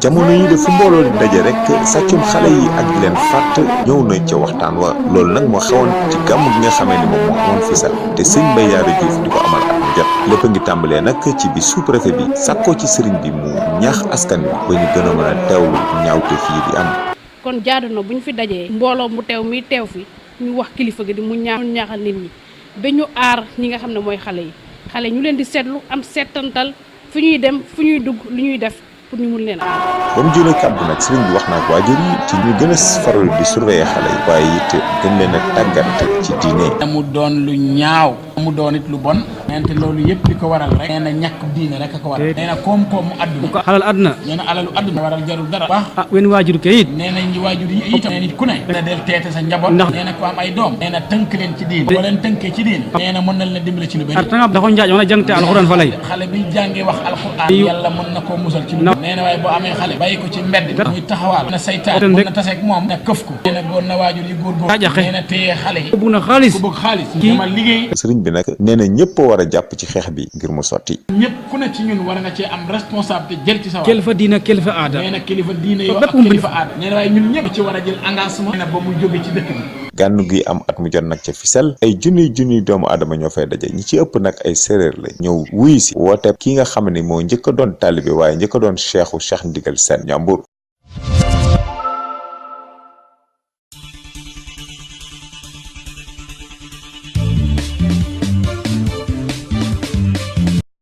jamono yi dafa mbooloo di daje rek sàccum xale yi ak di leen fàtt ñëw na ca waxtaan wa loolu nag moo xewoon ci gàmm gi nga xamee ni moom moo amoon Fissel te sëñ Mbaye Yaara Diouf di ko amal at mu jot lépp a ngi tàmbalee nag ci bi sous-préfet bi sàkkoo ci sëriñ bi mu ñaax askan wi ba ñu gën a mën a teewlu ñaawte fii di am. kon jaadu na bu ñu fi dajee mbooloo mu teew mi teew fi ñu wax kilifa gi di mu ñaaxal nit ñi ba ñu aar ñi nga xam ne mooy xale yi ñu leen di seetlu am seetantal fu ñuy dem fu ñuy dugg lu ñuy def pour ñu mun leen aar. ba mu jëlee kàddu nag sëriñ bi wax na ak waajur yi ci ñu gën a faral di surveiller xale yi waaye it gën leen a tàggat ci diine. mu doon lu ñaaw mu doon it lu bon nente loolu yëpp li ko waral rek nee na ñàkk diine rek a ko waral nee na koom-koomu àdduna ko xalal àdduna nee na alalu àdduna waral jarul dara baax wenn waajur kayit nee na ñi waajur yi itam nee nit ku ne na del teete sa njaboot nee na ko am ay doom nee na tënk leen ci diine boo leen tënkee ci diine nee na mën na leen dimbale ci lu bëri artanga da ko njaaj wala jangte alxuraan fa lay xale bi jàngee wax alxuraan yàlla mën na koo musal ci lu nee na waaye boo amee xale bàyyi ko ci mbedd muy taxawaal na saytaan mën na taseeg moom na këf ko nee na góor na waajur yi góor nee na téye xale yi bëgg na xaalis ku bëgg xaalis dama liggéey. sëriñ bi nag nee na ñëpp war a jàpp ci xeex bi ngir mu sotti. ñëpp ku ne ci ñun war nga cee am responsabilité jël ci sa wàll. kilifa diina kilifa aada. nee na kilifa diina yoo ak kilifa aada. nee na waaye ñun ñëpp ci war a jël engagement. nee na ba mu jóge ci dëkk bi. gànnu gi am at mu jot nag ca Fissel ay junniy doomu aadama ñoo fay daje ñi ci ëpp nag ay séeréer la ñëw wuyu si woote ki nga xam ne moo njëkk a doon taalibe waaye njëkk a doon cheikhu Cheikh Ndigal Sène Ndiambour.